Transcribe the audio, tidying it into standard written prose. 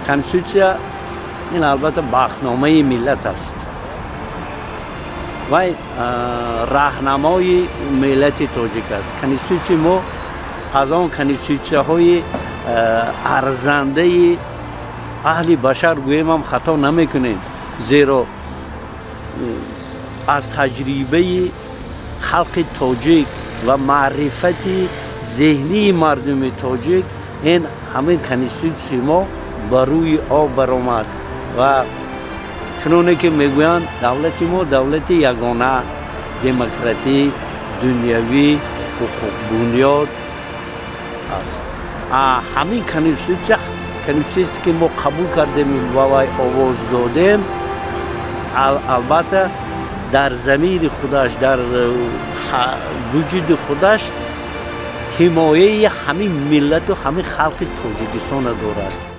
Конститутсия ин албатта бахтномаи миллат аст ва раҳнамои миллати тоҷик аст. Конститутсияи мо аз он конститутсияҳои арзандаи аҳли башар гӯем ҳам хато намекунем, зеро аз таҷрибаи халқи тоҷик ва маърифати зеҳнии мардуми тоҷик ин ҳамин конститутсияи мо ба рӯи об баромад. Ва чуноне ки мегӯянд, давлати мо давлати ягона, демократӣ, дунявӣ, ҳуқуқбунёд аст. Ҳамин конститутсия, конститутсия ки мо қабул кардем ва вай овоз додем, албатта дар замири худаш, дар вуҷуди худаш ҳимояи ҳамин миллату ҳамин халқи Тоҷикистонро дорад.